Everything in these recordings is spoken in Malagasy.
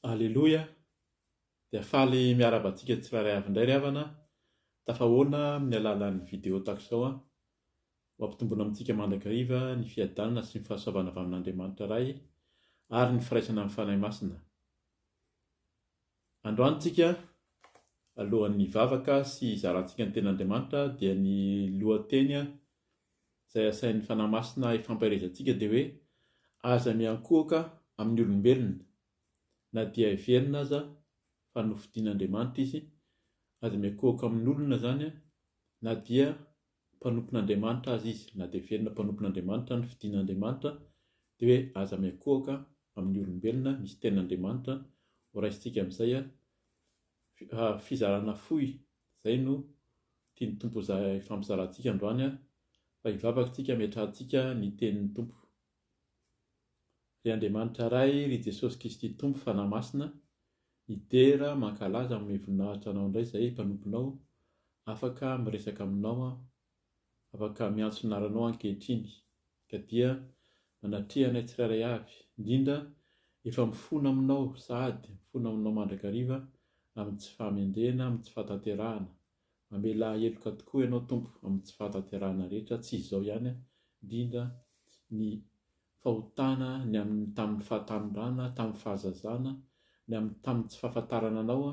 Aleloia! Dia faly miarahaba antsika tsirairay avy indray ry havana, tafahoana amin'ny alalan'ny vidéo tahaka izao an! Ho ampitomboina amintsika mandrakariva ny fiadanana sy ny fahasoavana avy amin'Andriamanitra Ray ary ny firaisana amin'ny Fanahy Masina. Androany tsika, alohan'ny hivavaka sy hizarantsika ny Tenin'Andriamanitra dia ny lohateny izay asain'ny Fanahy Masina hifampaherezantsika dia hoe aza miankohoka amin'ny olombelona na dia heverina aza fa nofidin'Andriamanitra izy, aza miankohoka amin'olona izany na dia mpanompon'Andriamanitra aza izy, na dia heverina mpanompon'Andriamanitra nofidin'Andriamanitra dia hoe aza miankohoka amin'ny olombelona, misy tenin'Andriamanitra ho raisintsika amin'izay fizarana fohy izay no tian'ny Tompo hifampizarantsika androany fa hivavaka tsika hametrahantsika ny tenin'ny Tompo. Ry Andriamanitra Ray, ry Jesosy Kristy Tompo Fanahy Masina, midera, mankalaza, manome voninahitra Anao indray izahay mpanomponao, afaka miresaka aminao aho, afaka miantso ny anaranao ankehitriny, ka dia manatreha anay tsirairay avy, indrindra efa mifona aminao sahady, mifona aminao mandrakariva amin'ny tsy fahamendrehana, amin'ny tsy fahatanterahana, Mamelà heloka tokoa Ianao Tompo amin'ny tsy fahatanterahana rehetra, tsy izao ihany indrindra ny fahotana, ny amin'ny tamin'ny fahatanorana, tamin'ny fahazazana, ny amin'ny tamin'ny tsy fahafantarana Anao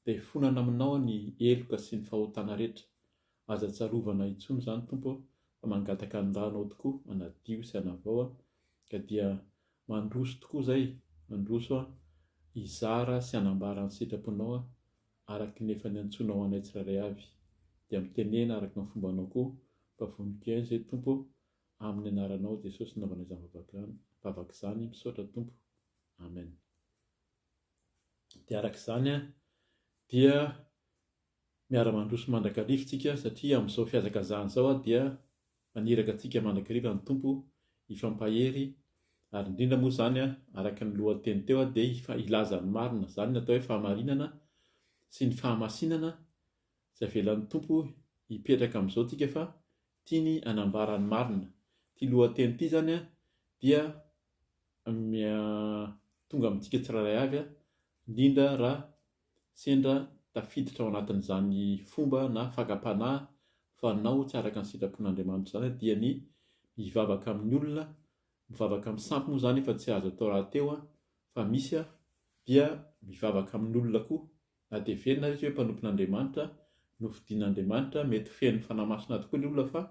dia ifonana aminao ny heloka sy ny fahotana rehetra. Aza tsarovana intsony izany Tompo fa mangataka ny rànao tokoa hanadio sy hanavao ka dia mandroso tokoa izay, mandroso hizara sy hanambara ny sitraponao araka ny efa niantsoanao anay tsirairay avy, dia mitenena araka ny fombanao koa, fa vonon-kihaino izay Tompo ô, amin'ny anaranao Jesosy nanaovana izany vavaka izany, misaotra Tompo, Amen. Dia araka izany dia miara-mandroso mandrakariva tsika satria amin'izao fihazakazahana izao dia Maniraka antsika mandrakariva ny Tompo hifampahery ary indrindra moa izany araka ny lohateny teo dia hilaza ny marina, izany ny atao hoe fahamarinana sy ny fahamasinana tsy avelan'ny Tompo hipetraka amin'izao tsika fa tiany hanambara ny marina. Ity lohateny ity izany dia tonga amintsika tsirairay avy indrindra raha sendra tafiditra ao anatin'izany fomba na fakam-panahy fanao tsy araka ny sitrapon'Andriamanitra izany dia ny mivavaka amin'ny olona, mivavaka amin'ny sampy moa izany efa tsy azo atao rahateo fa misy dia mivavaka amin'olona koa na dia heverina ary izy hoe mpanompon'Andriamanitra, nofidin'Andriamanitra, mety feno Fanahy Masina tokoa ilay olona fa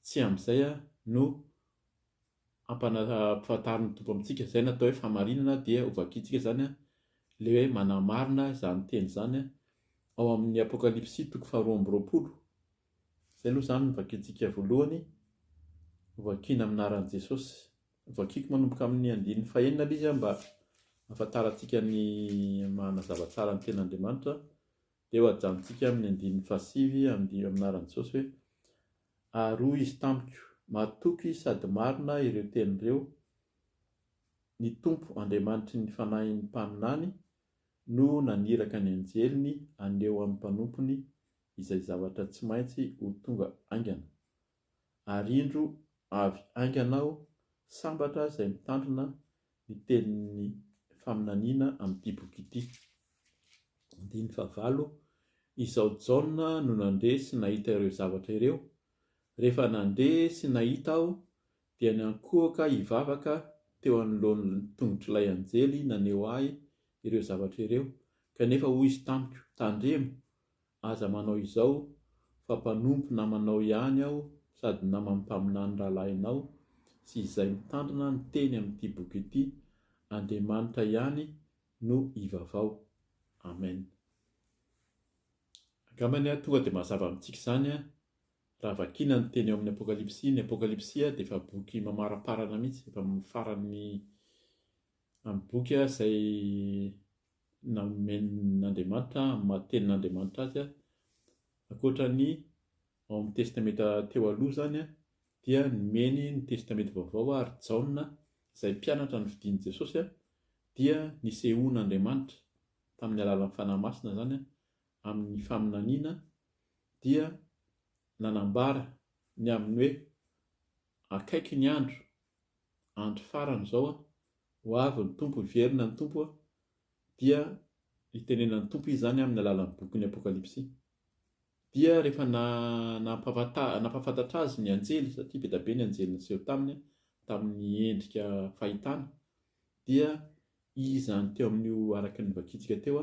tsy amin'izay no ampahafantarin'ny Tompo amintsika. Izay no atao hoe fahamarinana dia ho vakintsika izany ilay hoe manamarina izany teny izany ao amin'ny Apokalypsy toko faharoa amby 20. Izay aloha izany no vakintsika voalohany, ho vakiana amin'ny anaran'i Jesosy. Vakiko manomboka amin'ny andininy fahenina ilay izy mba hahafantarantsika ny manazava tsara ny tenin'Andriamanitra. Dia ho ajanontsika amin'ny andininy fahasivy amin'ny anaran'i Jesosy hoe Ary hoy izy tamiko, Matoky sady marina ireo teny ireo, ny Tompo Andriamanitry ny fanahin'ny mpaminany no naniraka ny anjeliny haneho amin'ny mpanompony izay zavatra tsy maintsy ho tonga haingana. Ary indro avy haingana aho, sambatra izay mitandrina ny tenin'ny faminaniana amin'ity boky ity. Andininy fahavalo, Izao Jaona no nandre sy nahita ireo zavatra ireo, Rehefa nandre sy nahita aho, dia niankohoka hivavaka teo anoloan'ny tongotr'ilay anjely naneho ahy ireo zavatra ireo, kanefa hoy izy tamiko, Tandremo, Aza manao izao, fa mpanompo namanao ihany aho sady naman'ny mpaminany rahalahinao sy izay mitandrina ny teny amin'ity boky ity, Andriamanitra ihany no ivavao. Amen. Angambany tonga dia mazava amintsika izany raha vakiana ny teny ao amin'ny Apokalypsy. Ny Apokalypsy dia efa boky mamaraparana mihitsy, efa faran'ny amin'ny boky izay nomen'Andriamanitra amin'ny maha tenin'Andriamanitra azy, ankoatra ny ao amin'ny Testamenta teo aloha izany dia nomeny ny Testamenta Vaovao ary Jaona izay mpianatra nofidin'i Jesosy dia nisehoan'Andriamanitra tamin'ny alalan'ny Fanahy Masina izany amin'ny faminaniana dia nanambara ny amin'ny hoe akaiky ny andro, andro farany izao, ho avy ny Tompo, hiverina ny Tompo. Dia itenenan'ny Tompo izy izany amin'ny alalan'ny bokin'ny Apokalypsy. Dia rehefa nampahafantatra azy ny anjely, satria be dia be ny anjely niseho taminy tamin'ny endrika fahitana, dia izy izany teo amin'io araka ny novakintsika teo,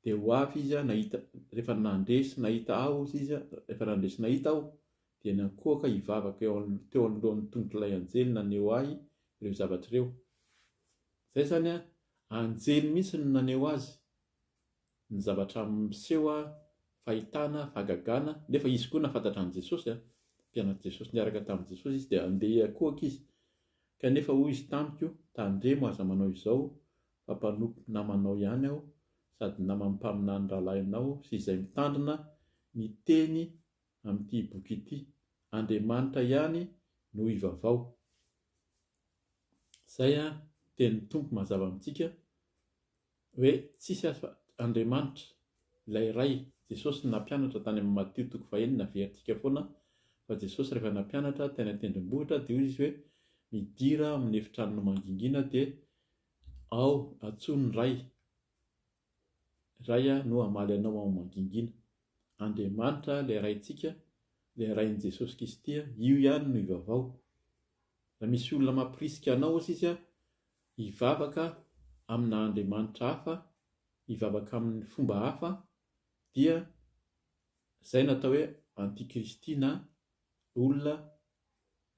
dia ho avy izy nahita, rehefa nandre sy nahita ahy hozy izy, rehefa nandre sy nahita aho, dia niankohoka hivavaka eo teo anoloan'ny tongotr'ilay anjely naneho ahy ireo zavatra ireo. Izay izany anjely mihitsy no naneho azy ny zavatra miseho, fahitana, fahagagana, nefa izy koa nahafantatra an'i Jesosy, mpianatr'i Jesosy niaraka tamin'i Jesosy izy dia andeha hiankohoka izy, kanefa hoy izy tamiko, tandremo aza manao izao fa mpanompo namanao ihany aho sady naman'ny mpaminany rahalahinao sy izay mitandrina ny teny amin'ity boky ity, Andriamanitra ihany no ivavao. Izay tenin'ny Tompo mazava amintsika hoe tsisy afa Andriamanitra, ilay Ray, Jesosy no nampianatra tany amin'ny Matio toko fahenina, averintsika foana fa Jesosy rehefa nampianatra tany an-tendrombohitra dia hoy Izy hoe midira amin'ny efitranonao mangingina dia ao antsoy ny Ray, Ray no hamaly anao ao mangingina. Andriamanitra ilay Raintsika, ilay Rain'i Jesosy Kristy, io ihany no ivavaho. Raha misy olona mampirisika anao osa izy hivavaka amina Andriamanitra hafa, hivavaka amin'ny fomba hafa, dia izay no atao hoe antikristy na olona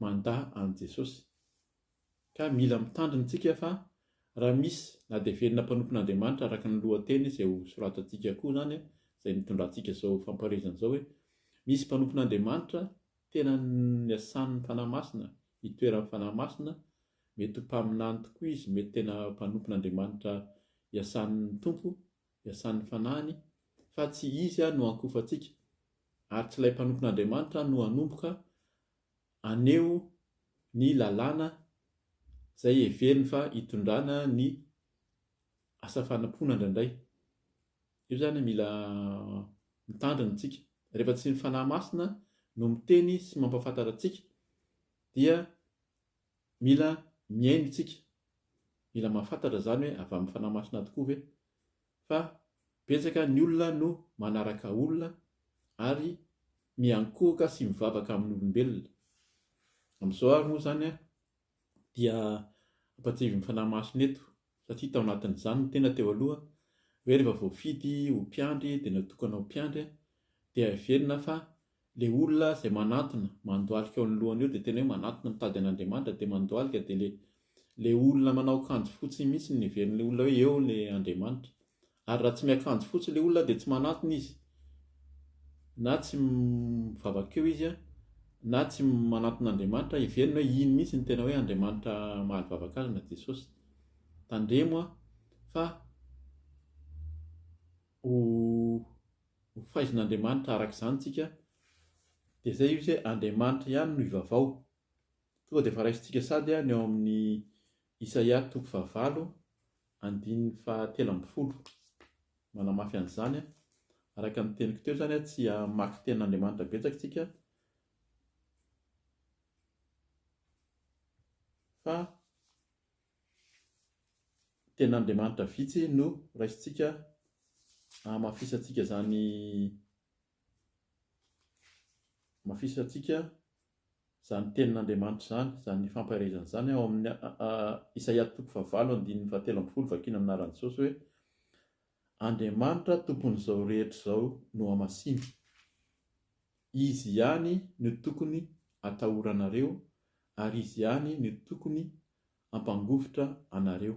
mandà an'i Jesosy. Ka mila mitandrina isika fa raha misy na dia velona mpanompon'Andriamanitra araka ny lohateny izay ho soratantsika koa izany, izay nitondrantsika izao fampaherezana izao hoe misy mpanompon'Andriamanitra tena niasan'ny Fanahy Masina, itoeran'ny Fanahy Masina, mety ho mpaminany tokoa izy, mety tena mpanompon'Andriamanitra iasan'ny Tompo, iasan'ny Fanahiny, fa tsy izy no ankofantsika, ary tsy ilay mpanompon'Andriamanitra no hanomboka haneho ny lalàna izay heveriny fa hitondrana ny asa fanompoana indraindray. Io izany mila mitandrina isika. Rehefa tsy ny Fanahy Masina no miteny sy mampahafantatra antsika dia mila mihaino isika. Mila mahafantatra izany hoe avy amin'ny Fanahy Masina tokoa ve. Fa betsaka ny olona no manaraka olona ary miankohoka sy mivavaka amin'olombelona. Amin'izao ary moa izany dia ampatsiahivin'ny Fanahy Masina eto, satria tao anatin'izany ny tena teo aloha, hoe rehefa voafidy ho mpiandry dia natokana ho mpiandry dia heverina fa le olona izay manantona, mandohalika eo anoloany eo dia tena hoe manantona mitady an'Andriamanitra dia mandohalika dia le le olona manao akanjo fotsy mihitsy no heverin'ilay olona hoe eo le Andriamanitra. Ary raha tsy miakanjo fotsy ilay olona dia tsy manantona izy, na tsy mivavaka eo izy, na tsy manantona Andriamanitra, heveriny hoe iny mihitsy no tena hoe Andriamanitra mahaly vavaka azy na Jesosy. Tandremo fa ho ho faizin'Andriamanitra araka izany tsika, dia izay izy hoe Andriamanitra ihany no ivavao. Tonga dia efa raisintsika sady ny ao amin'ny Isaia toko fahavalo andininy faha 13. Manamafy an'izany, araka ny teniko teo izany, tsy hamaky tenin'Andriamanitra betsaka isika fa tenin'Andriamanitra vitsy no raisintsika hamafisantsika izany hamafisantsika izany tenin'Andriamanitra izany, izany fampaherezana izany ao amin'ny Isaia toko fahavalo andininy fahatelo ambin'ny folo vakiana amin'ny anaran'i Jesosy hoe Andriamanitra tompon'izao rehetra izao no hamasino. Izy ihany no tokony atahoranareo ary Izy ihany no tokony hampangovitra anareo.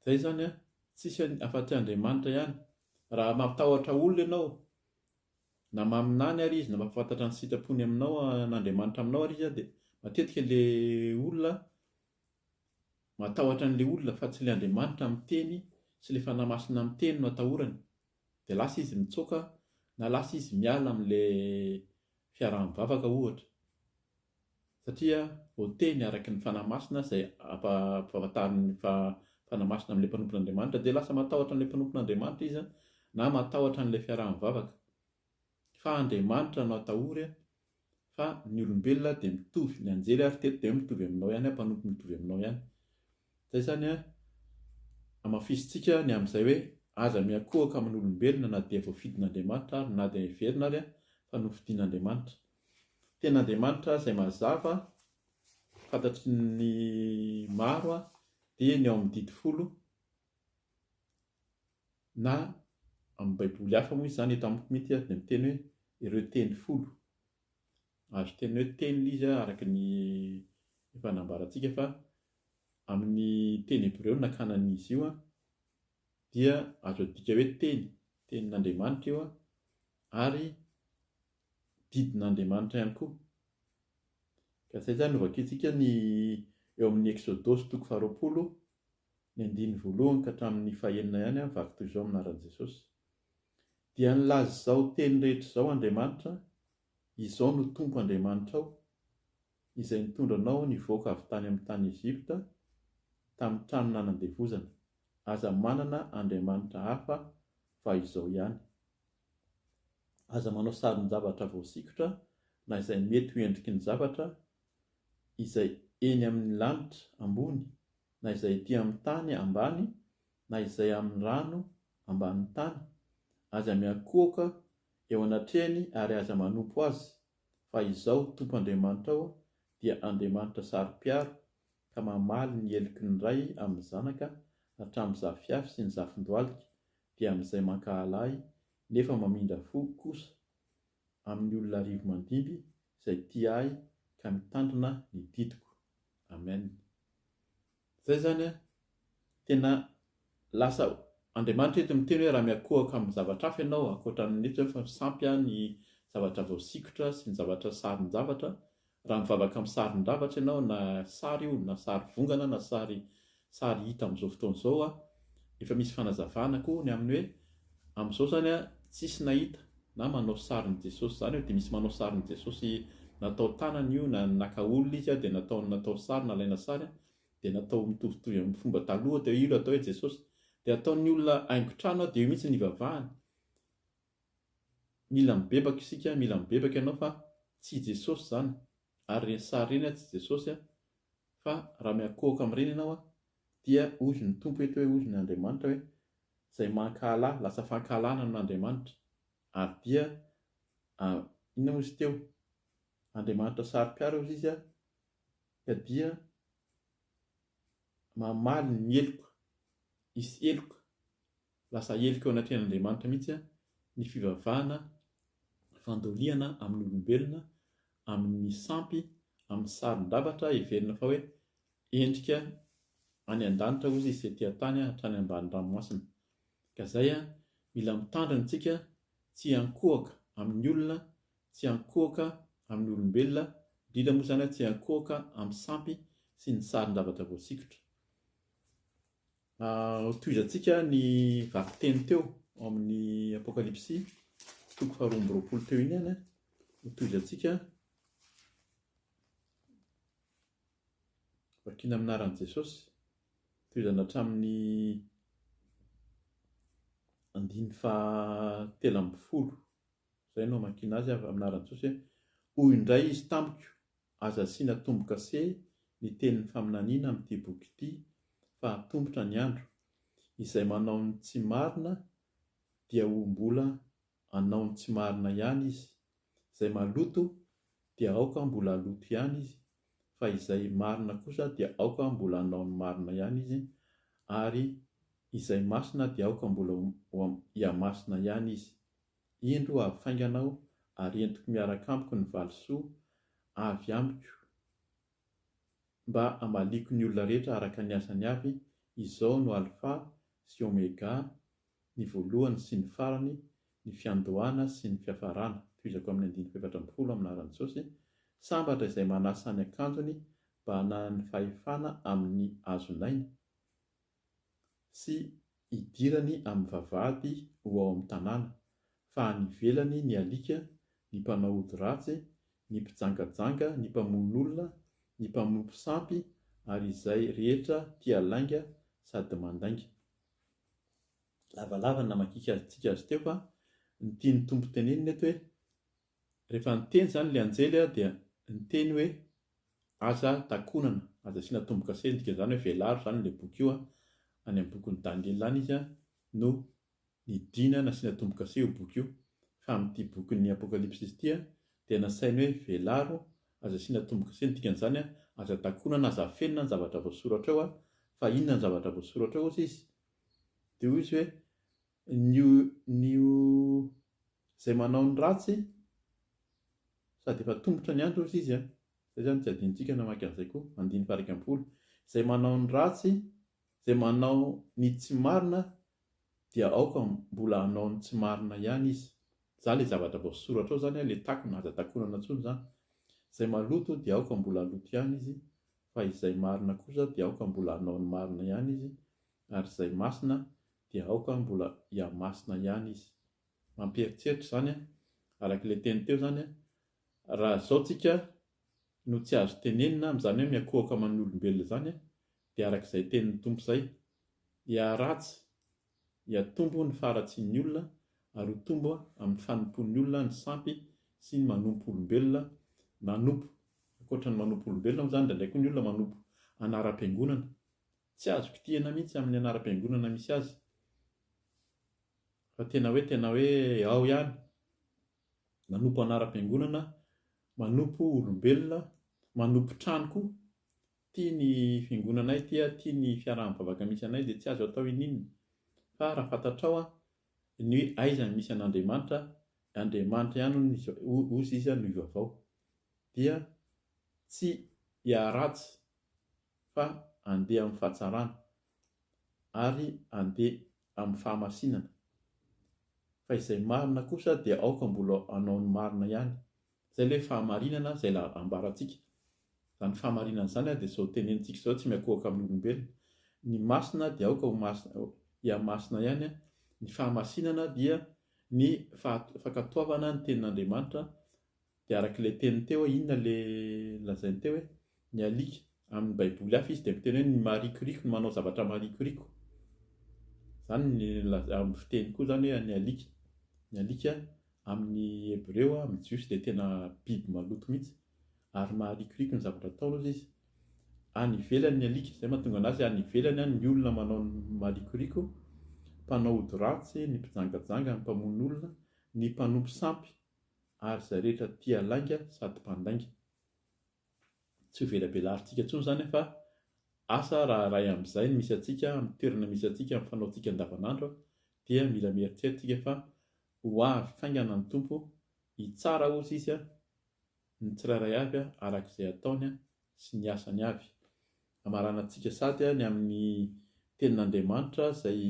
Izay izany an, tsisy afa-tsy Andriamanitra ihany. Raha mampitahotra olona ianao, Na maminany ary izy na mampahafantatra ny sitrapony aminao an'Andriamanitra aminao ary izy dia matetika le olona matahotra an'le olona fa tsy le Andriamanitra miteny sy le Fanahy Masina miteny no atahorany dia lasa izy mitsoaka na lasa izy miala amin'le fiaraha-mivavaka ohatra. Satria voateny araka ny Fanahy Masina izay ampahafantarin'ny Fanahy Masina amin'ilay mpanompon'Andriamanitra, dia lasa matahotra an'ilay mpanompon'Andriamanitra izy na matahotra an'ilay fiaraha-mivavaka. Fa Andriamanitra no atahory fa ny olombelona dia mitovy, ny anjely ary teto dia mitovy aminao ihany, mpanompo mitovy aminao ihany. Izay izany an. Hamafisintsika ny amin'izay hoe aza miankohoka amin'olombelona na dia voafidin'Andriamanitra ary na dia heverina ary fa nofidin'Andriamanitra. Tena Andriamanitra izay mazava fantatry ny maro dia ny ao amin'ny didy folo na amin'ny baiboly hafa moa izy izany eto amiko mihitsy dia miteny hoe ireo teny folo. Azo teny hoe teny ilay izy araka ny efa nambarantsika fa amin'ny teny hebreo no nakana an'izy io dia azo adika hoe teny, tenin'Andriamanitra io ary didin'Andriamanitra ihany koa. Ka izay izany no vakintsika ny eo amin'ny Eksodosy toko faharoapolo ny andininy voalohany ka hatramin'ny fahenina ihany mivaky toy izao amin'ny anaran'i Jesosy. Dia nilaza izao teny rehetra izao Andriamanitra, Izao no Tompo Andriamanitrao, izay nitondra anao nivoaka avy tany amin'ny tany Egypta, tamin'ny trano nanandevozana. Aza manana andriamanitra hafa fa izao ihany. Aza manao sarin-javatra voasikotra na izay mety ho endriky ny zavatra izay eny amin'ny lanitra ambony na izay ety amin'ny tany ambany na izay amin'ny rano ambanin'ny tany. Aza miankohoka eo anatrehany ary aza manompo azy, fa Izaho, Tompo Andriamanitrao, dia Andriamanitra saro-piaro ka mamaly ny heloky ny ray amin'ny zanaka hatramin'ny zafiafy sy ny zafindohalika, dia amin'izay mankahala Ahy, nefa mamindra fo kosa amin'ny olona arivomandimby izay tia Ahy ka mitandrina ny didiko. Amen. Zay zany an, tena lasa Andriamanitra eto miteny hoe raha miakohaka amin'ny zavatra hafa ianao ankoatra ny eto zany fa sampy an ny zavatra voasikotra sy ny zavatra sarin-javatra, raha mivavaka amin'ny sarin-javatra ianao na sary io na sary vongana na sary sary hita amin'izao fotoana izao an, efa misy fanazavana koa ny amin'ny hoe amin'izao zany an tsisy nahita na manao sarin'i Jesosy izany eo dia misy manao sarin'i Jesosy natao tanana io na naka olona izy dia natao natao sary nalaina sary dia natao mitovitovy amin'ny fomba taloha teo io atao hoe Jesosy dia ataon'ny olona haingon-trano dia io mihitsy ny ivavahany. Mila mibebaka isika, mila mibebaka ianao fa tsy i Jesosy izany ary ireny sary ireny tsy Jesosy fa raha miankohoka amin'ireny ianao dia hozy ny Tompo eto hoe hozy ny Andriamanitra hoe izay mankahala ahy, lasa fankahalana amin'Andriamanitra ary dia inona moa izy teo? Andriamanitra saro-piaro hozy izy ka dia mamaly ny heloka, hisy heloka, lasa heloka eo anatrehan'Andriamanitra mihitsy ny fivavahana fandoliana amin'ny olombelona, amin'ny sampy, amin'ny sarin-javatra heverina fa hoe endrika any an-danitra hozy izy ety an-tany hatrany ambany ranomasina. Ka zay an, mila mitandrina tsika tsy hiankohoka amin'ny olona, tsy hiankohoka amin'ny olombelona, indrindra moa izany tsy hiankohoka amin'ny sampy sy ny sarin-javatra voasikotra. Hotohizantsika ny vakiteny teo ao amin'ny Apokalypsy toko faharoa amby roapolo teo iny ihany. Hotohizantsika Vakina amin'ny anaran'i Jesosy. Tohizana hatramin'ny andininy faha-13. Izay no hamakiana azy amin'ny anaran'i Jesosy hoe, Hoy indray izy tamiko, Aza asiana tombo-kase ny tenin'ny faminaniana amin'ity boky ity, fa hatombotra ny andro. Izay manao ny tsy marina dia ho mbola hanao ny tsy marina ihany izy. Izay maloto dia aoka mbola haloto ihany izy, fa izay marina kosa dia aoka mbola hanao ny marina ihany izy, ary izay masina dia aoka mbola ho hihamasina ihany izy. Indro avy faingana aho, ary entiko miaraka amiko ny valisoa avy amiko, mba hamaliako ny olona rehetra araka ny asany avy, Izao no Alfa sy Omega, ny voalohany sy ny farany, ny fiandohana sy ny fiafarana. Tohizako amin'ny andininy fahefatra ambin'ny folo amin'ny anaran'i Jesosy, Sambatra izay manasa ny akanjony mba hananany fahefana amin'ny hazon'aina, sy hidirany amin'ny vavahady ho ao amin'ny tanàna, fa any ivelany ny alika, ny mpanao ody ratsy, ny mpijangajanga, ny mpamono olona, ny mpanompo sampy, ary izay rehetra tia lainga sady mandainga. Lavalava ny namakiaka antsika azy teo fa ny tian'ny Tompo tenenina eto hoe rehefa niteny izany ilay anjely dia niteny hoe aza takonana, aza asiana tombo-kase, ny dikan'izany hoe velaro izany ilay boky io Any amin'ny bokin'i Daniela any izy no nidina nasiana tombo-kase io boky io, fa amin'ity bokin'ny Apokalypsy ity dia nasainy hoe velaro, aza asiana tombo-kase, ny dikan'izany aza takonana, aza afenina ny zavatra voasoratra eo, fa inona ny zavatra voasoratra eo hozy izy? Dia hoy izy hoe ny ny izay manao ny ratsy sady efa tombotra ny andro hozy izy an, izay izany tsy adinontsika namaky an'izay koa, andininy faha-21, izay manao ny ratsy, izay manao ny tsy marina dia aoka mbola hanao ny tsy marina ihany izy. Za le zavatra voasoratra ao zany a, le takona, aza takonana intsony zany. Izay maloto dia aoka mbola haloto ihany izy, fa izay marina kosa dia aoka mbola hanao ny marina ihany izy, ary izay masina dia aoka mbola hihamasina ihany izy. Mampieritreritra izany a, araka ilay teny teo izany a, raha izao tsika no tsy azo tenenina amin'izany hoe miankohoka aman'ny olombelona izany a, dia araka izay tenin'ny Tompo izay, Hiharatsy, hihatombo ny faharatsian'ny olona ary ho tombo amin'ny fanompoan'ny olona ny sampy sy ny manompo olombelona, manompo, ankoatra ny manompo olombelona moa izany indraindray koa ny olona manompo anaram-piangonana. Tsy azo kitihina mihitsy amin'ny anaram-piangonana misy azy fa tena hoe tena hoe ao ihany, manompo anaram-piangonana, manompo olombelona, manompo trano koa. Tia ny fiangonanay ity aho, tia ny fiaraha-mivavaka misy anay dia tsy azo atao ininona. Fa raha fantatrao an, ny hoe aiza no misy an'Andriamanitra, Andriamanitra ihany hono hozy izy no ivavao. Dia tsy hiharatsy fa handeha amin'ny fahatsarana ary handeha amin'ny fahamasinana. Fa izay marina kosa dia aoka mbola hanao ny marina ihany. Izay ilay fahamarinana izay ambarantsika. Izany fahamarinana izany dia izao tenenintsika izao tsy miankohoka amin'ny olombelona. Ny masina dia aoka ho masina, hihamasina ihany. Ny fahamasinana dia ny fankatoavana ny tenin'Andriamanitra. Dia araka ilay teniny teo hoe inona ilay lazainy teo hoe ny alika. Amin'ny baiboly hafa izy dia miteny hoe ny marikoriko, ny manao zavatra marikoriko. Izany ny amin'ny fiteny koa izany hoe ny alika. Ny alika Amin'ny Hebreo, amin'ny Jiosy dia tena biby maloto mihitsy ary maharikoriko ny zavatra ataony hozy izy. Any ivelany ny alika, izay mahatonga anazy any ivelany any ny olona manao ny marikoriko, mpanao ody ratsy, ny mpijangajanga, ny mpamono olona, ny mpanompo sampy ary izay rehetra tia lainga sady mpandainga. Tsy ho velabelarintsika intsony izany fa asa raha iray amin'izay ny misy antsika, amin'ny toerana misy antsika, amin'ny fanaontsika andavanandro dia mila mieritreritra isika fa ho avy faingana ny Tompo hitsara hozy Izy ny tsirairay avy araka izay ataony sy ny asany avy. Hamaranantsika sady ny amin'ny tenin'Andriamanitra izay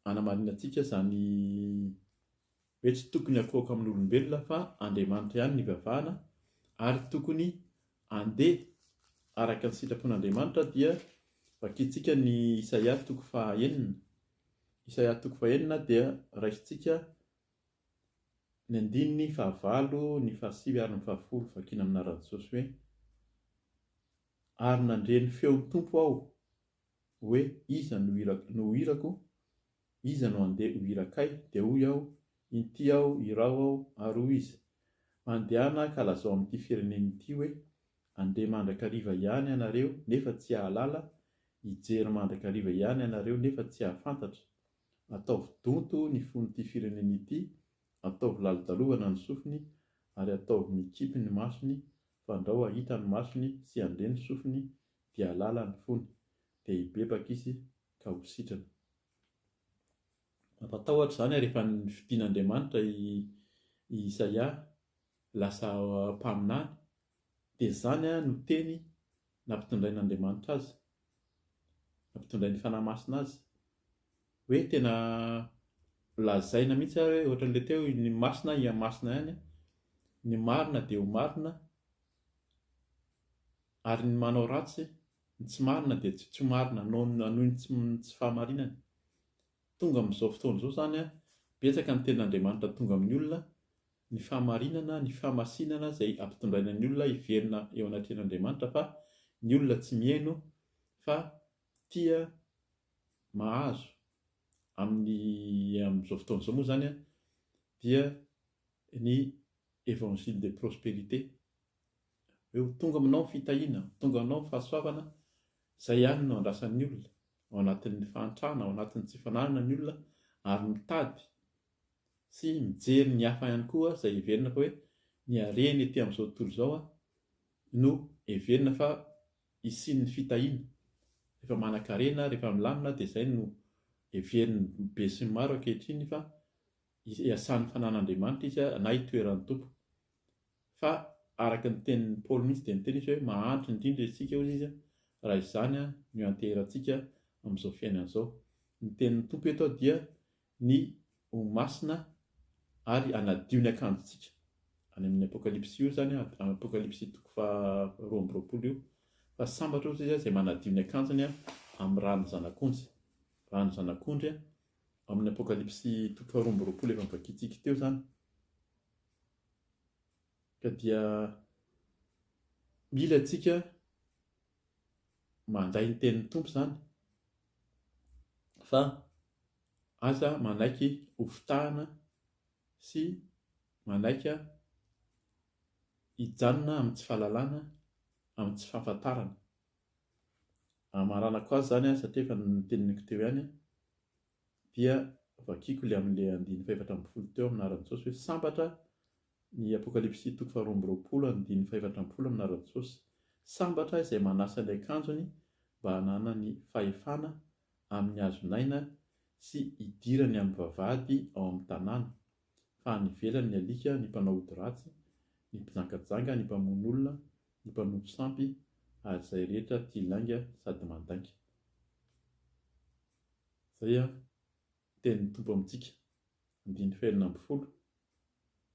hanamarinantsika izany hoe tsy tokony hakohaka amin'olombelona fa Andriamanitra ihany no ivavahana ary tokony handeha araka ny sitrapon'Andriamanitra dia vakintsika ny Isaia toko faha enina. Isaia toko faha enina dia raisintsika ny andininy fahavalo, ny fahasivy ary ny fahafolo vakiana amin'ny anaran'i Jesosy hoe Ary nandre ny feon'ny Tompo aho hoe iza no no ho irako Iza no handeha ho irakay? Dia hoy aho, Inty aho, iraho aho, ary hoy izy, Mandehana ka lazao amin'ity firenena ity hoe, Handeha mandrakariva ihany ianareo, nefa tsy hahalala, hijery mandrakariva ihany ianareo, nefa tsy hahafantatra. Ataovy donto ny fon'ity firenena ity, ataovy lalodalovana ny sofiny, ary ataovy mikipy ny masony, fandrao hahita ny masony sy handre ny sofiny, dia hahalala ny fony, dia hibebaka izy ka ho sitrana. Mampatahotra izany ary efa nofidin'Andriamanitra i Isaia lasa mpaminany dia izany no teny nampitondrain'Andriamanitra azy, nampitondrain'ny Fanahy Masina azy. Hoe tena lazaina mihitsy ary hoe ohatran'ilay teo ny masina hihamasina ihany, ny marina dia ho marina ary ny manao ratsy Ny tsy marina dia tsy tsy marina noho ny hanohy ny tsy tsy fahamarinany. Tonga amin'izao fotoana izao izany an, betsaka ny tenin'Andriamanitra tonga amin'ny olona, ny fahamarinana, ny fahamasinana izay ampitondraina ny olona hiverina eo anatrehan'Andriamanitra fa ny olona tsy mihaino fa tia mahazo amin'ny amin'izao fotoana izao moa izany an dia ny évangile de prospérité. Hoe ho tonga aminao ny fitahiana, ho tonga aminao ny fahasoavana, izay ihany no andrasan'ny olona. ao anatin'ny fahantrana, ao anatin'ny tsy fananana ny olona ary mitady sy mijery ny hafa ihany koa izay heverina fa hoe ny harena ety amin'izao tontolo izao no heverina fa hisian'ny fitahiana. Rehefa manan-karena, rehefa milamina dia izay no heverin'ny be sy ny maro ankehitriny fa hiasan'ny fanan'Andriamanitra izy na hitoeran'ny Tompo. Fa araka ny tenin'i Paoly mihitsy dia niteny izy hoe mahantra indrindra isika hozy izy raha izany no ianteherantsika amin'izao fiainana izao. Ny tenin'ny Tompo eto dia ny ho masina ary hanadio ny akanjontsika. Any amin'ny Apokalypsy io izany, Apokalypsy toko faha 22 io. Fa sambatra hozy izy izay manadio ny akanjony amin'ny ran'ny Zanak'ondry. Ran'ny Zanak'ondry amin'ny Apokalypsy toko faha 22 efa novakintsika teo izany. Ka dia mila antsika mandray ny tenin'ny Tompo izany fa aza manaiky ho fitahana sy manaiky hijanona amin'ny tsy fahalalana, amin'ny tsy fahafantarana. Hamaranako azy izany satria efa noteneniko teo ihany dia vakiko ilay amin'ilay andininy fahefatra ambin'ny folo teo amin'ny anaran'i Jesosy hoe sambatra ny Apokalypsy toko faharoa amby roapolo andininy fahefatra ambin'ny folo amin'ny anaran'i Jesosy. Sambatra izay manasa ny akanjony mba hananany fahefana amin'ny hazon'aina sy hidirany amin'ny vavahady ao amin'ny tanàna, fa any ivelany ny alika, ny mpanao ody ratsy, ny mpijangajanga, ny mpamono olona, ny mpanompo sampy, ary izay rehetra tia lainga sady mandainga. Izay an, tenin'ny Tompo amintsika. Andininy fahenina ambin'ny folo,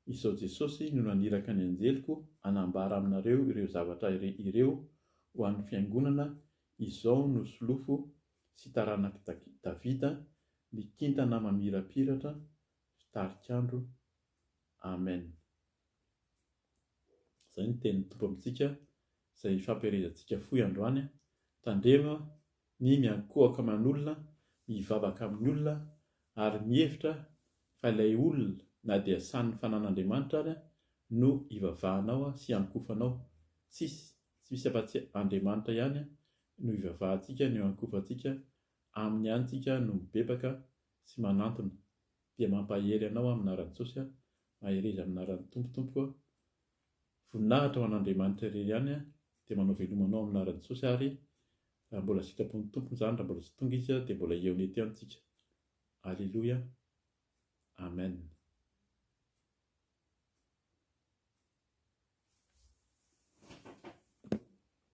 Izao Jesosy no naniraka ny anjeliko hanambara aminareo ireo zavatra ireo ho an'ny fiangonana, izao no solofo sy taranak'i Davida, ny kintana mamirapiratra, fitarik'andro. Amen. Izay no tenin'ny Tompo amintsika, izay ifampiherezantsika fohy androany. Tandremo ny miankohoka aman'olona, mivavaka amin'ny olona ary mihevitra fa ilay olona na dia sanin'ny fanan'Andriamanitra ary no ivavahanao sy iankohofanao. Tsisy, tsy misy afa-tsy Andriamanitra ihany no ivavahantsika no iankohofantsika, Aminy ihany tsika no mibebaka sy manantona. Dia mampahery anao aho amin'ny anaran'i Jesosy aho, mahereza amin'ny anaran'ny Tompo Tompoko aho. Voninahitra ho an'Andriamanitra irery ihany dia manao veloma anao amin'ny anaran'i Jesosy ary raha mbola sitrapon'ny Tompo izany raha mbola tsy tonga Izy dia mbola hihaona eto ihany tsika. Aleloia. Amen.